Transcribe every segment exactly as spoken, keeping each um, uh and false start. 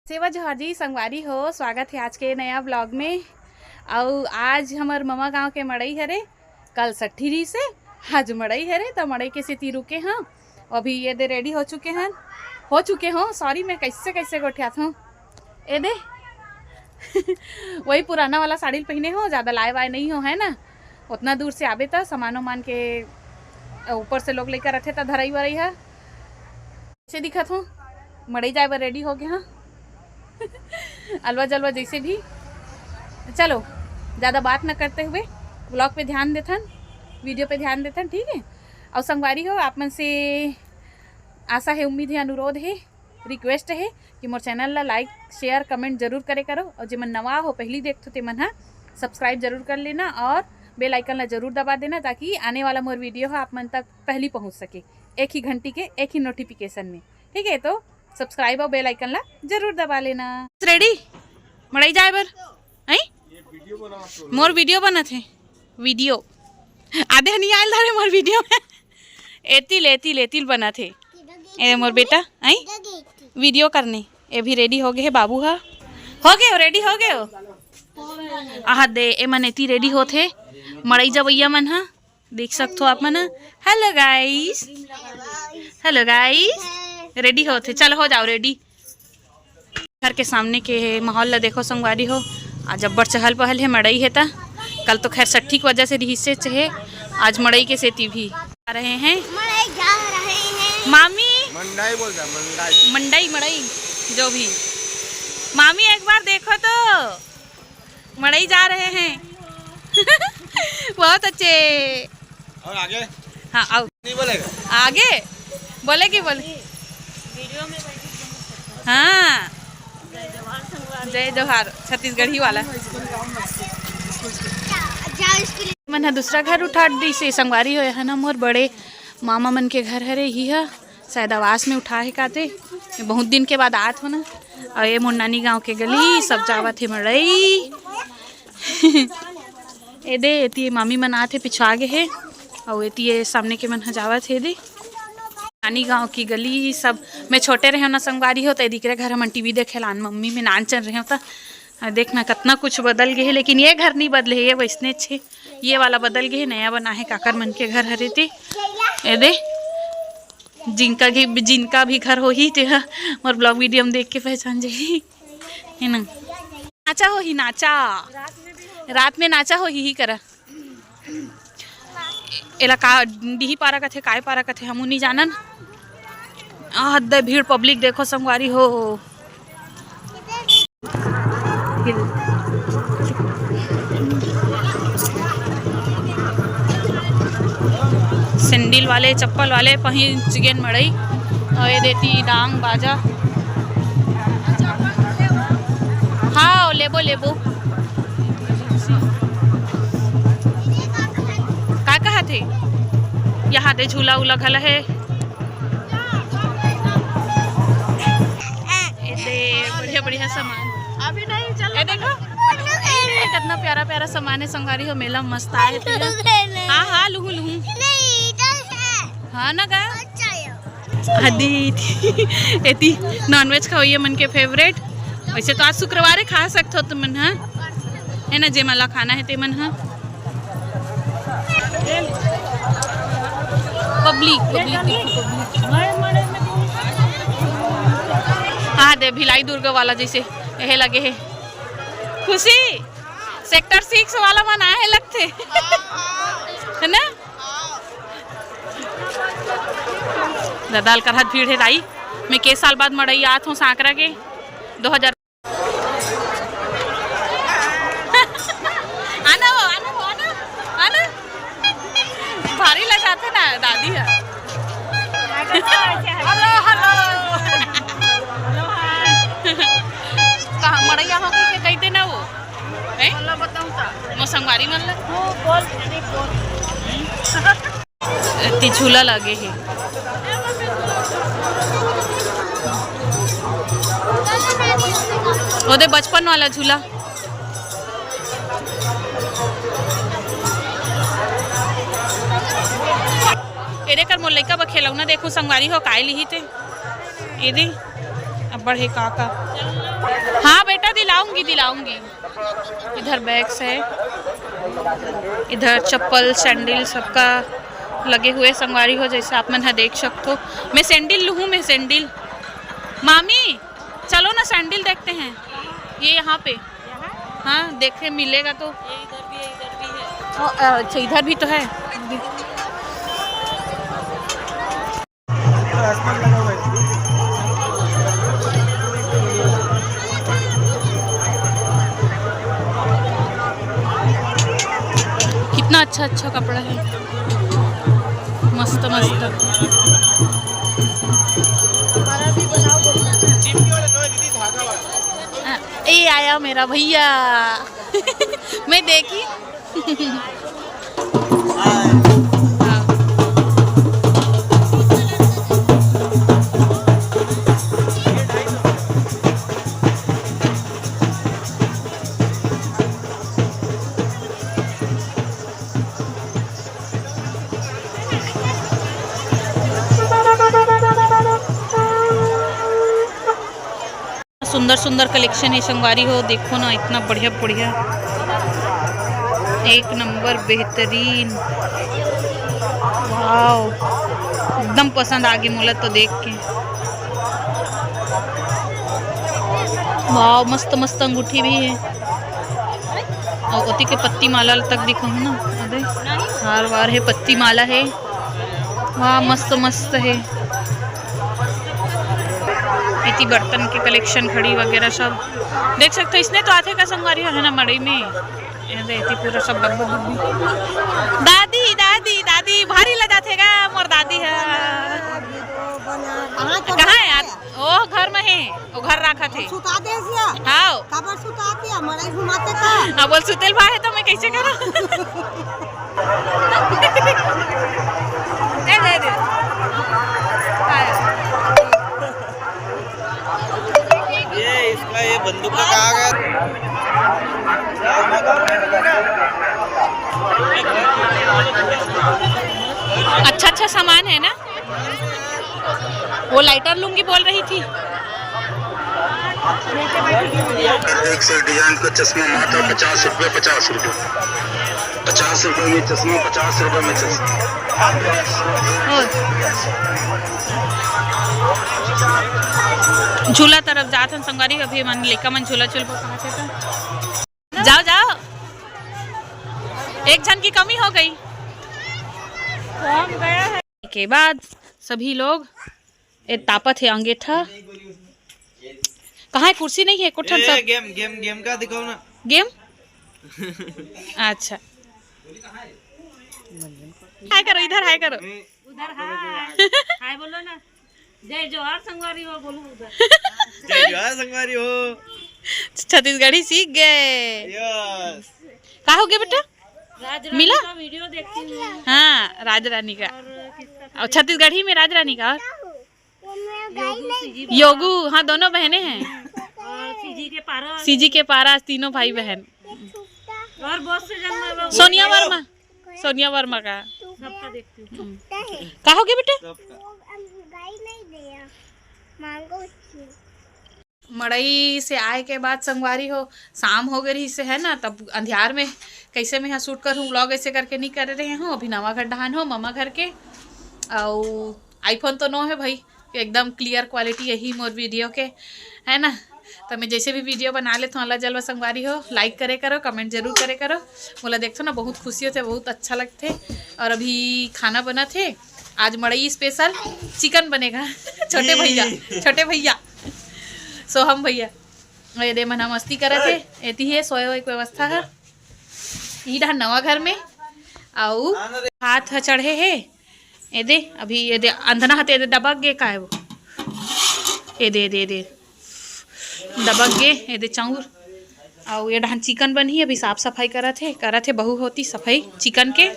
सेवा जोहार जी संगवारी हो, स्वागत हे आज के नया vlog में। अउ आज हमर ममा गांव के मड़ई हरे, कल सट्ठी रिहिसे, आज मड़ई हरे, त मड़ई के सेती रुके हन। अभी ये दे ready हो चुके हन, हो चुके हों, sorry, मैं कैसे कैसे गोठियात हों। ए दे वही पुराना वाला साड़ी ल पहिने हों, ज्यादा लाए वाए नहीं हों, है ना। उतना दूर से आबे त सामान उमान के ऊपर से लोग लेकर रथे त धरई वरई ह। से दिखत हों, मड़ई जाए बर ready हो गे हंव। अलवा जलवा जैसे भी। चलो, ज्यादा बात न करते हुए vlog पे ध्यान देथन, video पे ध्यान देथन, ठीक है। अउ संगवारी हो, आप मन से आशा है, उम्मीद है, अनुरोध है, request है कि मोर channel ला like, share, comment जरूर करे करो। अउ जेमन नवा हो, पहली देखथो, तेमन हा subscribe जरूर कर लेना और bell icon ला जरूर दबा देना, ताकि आने वाला मोर video हा आप मन तक पहली पहुंच सके, एक ही घंटी के एक ही notification में, ठीक है। तो subscribe और bell icon ला जरूर दबा लेना। Ready मड़ई जाए बर? हैं? मोर video बनत हे, video। आदे ह नहीं आयल धरे मोर video में। एतिल, एतिल, एतिल बनत हे। ए मोर बेटा, हैं? Video करने। ए भी ready हो गे हे बाबू हा। हो गे हो, ready हो गे हो। आहा दे, ए मन एती ready होत हे। मड़ई जवैया मन हा। देख सकथो आप मन। Hello guys, hello guys, ready होत हे। चलो हो जाओ ready। घर के सामने के माहौल ला देखो संगवारी हो, आज अब्बड़ चहल पहल हे, मड़ई हे त। कल तो खैर सट्ठी के वजह से रिहिसे हे, आज मड़ई के सेती भी आ रहे हैं। मड़ई जा रहे हैं। मामी मंडाई बोल जा, मंडाई। मंडाई मड़ई जो भी। मामी एक बार देखो तो, मड़ई जा रहे हैं। बहुत अच्छे। और आगे? हाँ, आओ। नहीं बोलेगा। आगे बोलेगी, बोले। वीडियो में बैठी। हाँ। जय जोहार, छत्तीसगढ़ी वाला। मन ह दूसरा घर उठा दिस हे संगवारी हो, है ना, मोर बड़े मामा मन के घर हरे, ही ह शायद आवास में उठा हे काते। मैं बहुत दिन के बाद आत हो ना। और ये मोर नानी गांव के गली, सब जावत हे मड़ई। ए दे, एती मामी मन आत हे, पिछुआ गे हे। अउ एती ये सामने के मन ह जावत हे दे। नानी गांव की गली सब। मैं छोटे रहे ना संगवारी हो, त ए दिकरे घर हमन टीवी देखे लान, मम्मी में नान चल रहे हो त। आ, देखना कतना कुछ बदल गे हे, लेकिन ये घर नहीं बदले हे, ये वैसने छे। ये वाला बदल गे हे, नया बना हे काकर मन के घर हरे ते। ए दे, जिनका भी, जिनका भी घर होही, ते ह मोर vlog video में देख के पहचान जाही, है ना? नाचा होही, नाचा। रात में नाचा होही, ही करा। एला का डीही पारा कथे, काय पारा कथे, हमू नी जानन। आ, हद भीड़ public देखो संगवारी हो। सैंडल वाले, चप्पल वाले पहुंच गेन मड़ई। और ये देती डांग बाजा। हाँ, लेबो, लेबो। का कहा थे? यहाँ दे झूला उला घला है। ए दे, बढ़िया बढ़िया सामान। अभी नहीं चल। ए देखो, ए, कितना प्यारा प्यारा सामान है संगवारी हो, मेला में मस्त आए थे। हाँ हाँ, लुहू लुहू। हाँ ना गा। आदि एती non veg खवैया मन के favourite। वैसे तो आज शुक्रवार है, खा सकथो तुमन, हाँ, है ना, जे मन ला खाना है ते मन, हाँ। Public, public देखो, public। हाँ दे, भिलाई दुर्ग वाला जैसे यही लगे है। खुशी, sector six वाला मन आए लगथे, है ना? दादा, अलकरहा भीड़ है दाई। मैं के साल बाद मड़ई आत हूँ सांकरा के, दो हजार। आना हो, आना हो, आना, आना। भारी लजाथे ना दादी ह। Hello, hello। कहाँ मड़ई आहो कहिके कहिथे ना वो? हैं? मोला बताऊँ का? मोर संगवारी मन ला। हो, बोल, दीदी, बोल। एती झूला लगे हे। ओदे बचपन वाला झूला। एदे कर मोर लइका बर खेलौना देखहूँ संगवारी हो, काय लिही ते। एदे, अब बढ़े का का। हाँ बेटा, दिलाऊंगी, दिलाऊंगी। इधर बैग्स है, इधर चप्पल सैंडल सबका लगे हुए संगवारी हो, जैसे आप मन ह देख सकथो। मैं सैंडल लूहूँ, मैं सैंडल। मामी, चलो ना, सैंडल देखते हैं, ये यहाँ पे। हाँ, देखे मिलेगा तो। ये इधर भी है, इधर भी है। ओ, अच्छा, इधर भी तो है। कितना अच्छा अच्छा कपड़ा है, मस्त मस्त। ये आया मेरा भैया। मैं देखी। सुंदर सुंदर कलेक्शन है संगवारी हो, देखो ना, इतना बढ़िया बढ़िया, एक नंबर बेहतरीन। वाओ, एकदम पसंद आ गई मोला तो देख के। वाओ, मस्त मस्त अंगूठी भी है। और ओती के पत्ती माला तक दिखाऊँ ना, अरे हार वार है, पत्ती माला है। वाह, मस्त मस्त है। इति बर्तन के कलेक्शन, घड़ी वगैरह सब देख सकते हो। इसने तो आथे का संगवारी हो, है ना, मड़ई में। ये दे, इति पूरा सब डब्बा डब्बी। दादी, दादी, दादी, भारी ले जाथे गा मोर दादी है। कहाँ है यार? ओ, घर में है, ओ घर रखा थे। सुता दे सिया। हाँ। काबर सुता दिया? मड़ई घुमाते का? अब बोल, सुतेल भाई है तो मैं कैसे करूँ? दे, दे, दे। ये इसका, ये बंदूक का कहाँ गया? अच्छा अच्छा सामान है ना। वो लाइटर लूंगी बोल रही थी। एक से डिजाइन का चश्मा मात्र पचास रुपये, पचास रुपये, पचास रुपये में चश्मा, पचास रुपये में चश्मा। झूला तरफ जात हन संगवारी, अभी मन लेका मन झूला झूलबो कहा थे तो। जाओ, जाओ, एक जन की कमी हो गई। तो हम गया है। के बाद सभी लोग ए तापत हे अंगेठा। कहाँ है? कुर्सी नहीं है, कोठन ए, सब। गेम, गेम, गेम का दिखाओ ना। गेम? अच्छा। हाय करो, इधर हाय करो। उधर हाय। हाय बोलो ना। जय जोहार संगवारी हो, बोलो उधर। जय जोहार संगवारी हो। छत्तीसगढ़ी सीख गए। यस। का हो गया बेटा? राज रानी मिला? का वीडियो देखती हूँ। हाँ, राज रानी का। और किसका था? और छत्तीसगढ़ी में राज रानी का। और योगू, सीजी योगू, हाँ, दोनों बहनें हैं। और सीजी के पारा। सीजी के पारा, तीनों भाई बहन। और बहुत से जन। सोनिया वर्मा, सोनिया वर्मा का। सबका देखती हूँ। हम्म। का हो गया बेटा? सबका। मड़ई से आए के बाद संगवारी हो, शाम हो गई रहिस हे ना, तब अंधियार में कैसे मैं यहाँ शूट करूँ व्लॉग, ऐसे करके नहीं कर रहे हूँ। अभी नवा घर डहान हो, ममा घर के, अउ iPhone तो नो है भाई, एकदम clear quality यही मोर वीडियो के, है ना। तो मैं जैसे भी वीडियो बना लेथों, अल्लाह जलवा संगवारी हो, लाइक करे करो, कमेंट जरूर करे करो। मोला देखथो ना, बहुत खुशी होथे, बहुत अच्छा लगथे। और अभी खाना बना थे, आज मड़ई स्पेशल चिकन बनेगा। छोटे भैया, छोटे भैया, सोहम भैया, ये दे मना मस्ती करत हे। एती हे सोए होए के व्यवस्था है। ई डहर नवा घर में, अउ हाथ ह चढ़े हे। ए दे, अभी ए दे, अंधना ह ते ए दे दबक गे, का हे वो? ए दे, ए दे, ए दे, दबक गे, ए दे चाउर। अउ ये डहन चिकन बनही, अभी साफ सफाई करत हे, करत हे बहू होती सफाई चिकन के।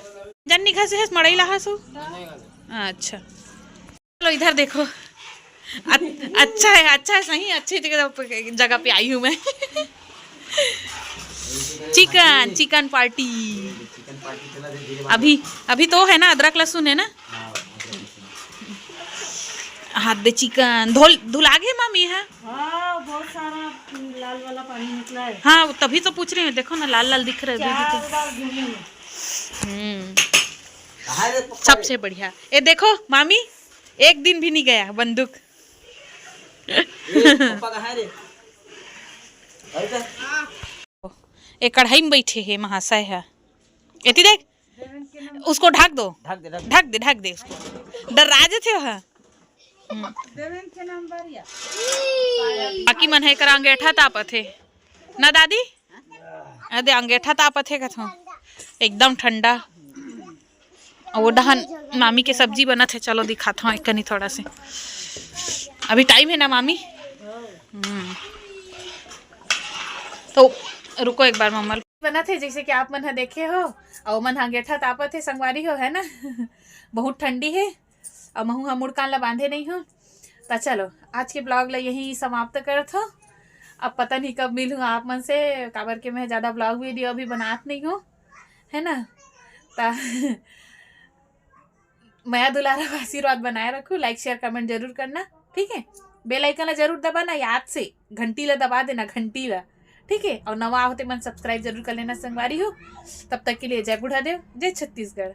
जन निघा से हस मड़ई लाहा सु। अच्छा। चलो इधर देखो। अच-, अच्छा है, अच्छा है, सही, अच्छी जगह पे, जगह पे आई हूँ मैं। Chicken, chicken party. अभी, अभी तो है ना, अदरक लहसुन है ना। हाथ दे चिकन धोल धुला गे मामी है। हाँ, बहुत सारा लाल वाला पानी निकला है। हाँ, तभी तो पूछ रही हूँ, देखो ना, लाल लाल दिख रहे हैं। चार बार घूमी। हम्म, सबसे बढ़िया। ये देखो मामी, एक दिन भी नहीं गया बंदूक। पापा कहाँ रे? ये कढ़ाई में बैठे है महाशय है। एती देख, उसको ढक दो। ढक दे, ढक दे। ढक दे, ढक दे उसको। डर्रा जाथे वह। देवेन के नंबर या। बाकी मन है करा अंगेठा तापत है ना दादी? अदे अंगेठा तापत है कथो, एकदम ठंडा। और वो डहन मामी के सब्जी बनत है, चलो दिखात हूँ एक कनी थोड़ा से। अभी टाइम है ना मामी? हम्म। तो रुको एक बार मम्मा। बनत है जैसे कि आप मन ह देखे हो, और मन ह अंगेठा तापत है संगवारी हो, है ना? बहुत ठंडी है। अब महू ह मुड़ कान ला बांधे नहीं हो। त चलो, आज के ब्लॉग ला यही समाप्त करत हो। अब पता नहीं कब मिलूँ आप मन से, काबर के मैं ज़्यादा ब्लॉग वीडियो अभी बनात नहीं हूँ, है ना? त मया दुलारा आशीर्वाद बनाए रखू। लाइक शेयर कमेंट जरूर करना, ठीक है? बेल आइकन ला जरूर दबाना याद से, घंटी ला दबा देना, घंटी ला, ठीक है? और नवा होते मन सब्सक्राइब जरूर कर लेना संगवारी हो। तब तक के लिए जय बूढ़ा देव, जय छत्तीसगढ़।